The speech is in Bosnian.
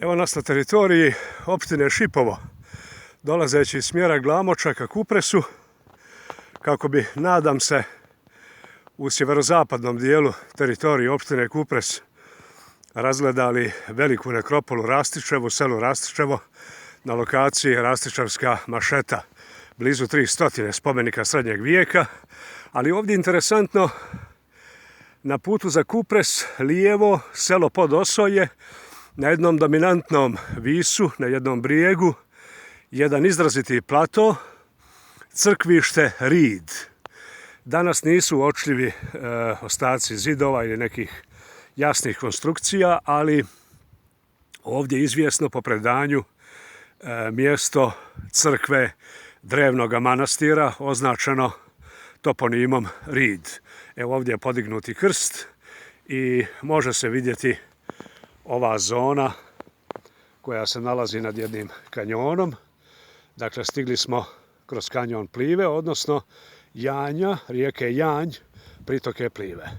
Evo nas na teritoriji opštine Šipovo, dolazeći iz smjera Glamoča ka Kupresu, kako bi, nadam se, u sjeverozapadnom dijelu teritorije opštine Kupres razgledali veliku nekropolu Rastičevo, selo Rastičevo, na lokaciji Rastičevska mašeta, blizu 300 spomenika srednjeg vijeka. Ali ovdje interesantno, na putu za Kupres, lijevo, selo Podosolje, na jednom dominantnom visu, na jednom brijegu, jedan izraziti plato, crkvište Rid. Danas nisu uočljivi ostaci zidova ili nekih jasnih konstrukcija, ali ovdje izvjesno po predanju mjesto crkve drevnog manastira, označeno toponimom Rid. Evo ovdje je podignuti krst i može se vidjeti ova zona koja se nalazi nad jednim kanjonom. Dakle, stigli smo kroz kanjon Plive, odnosno Janja, rijeke Janj, pritoke Plive.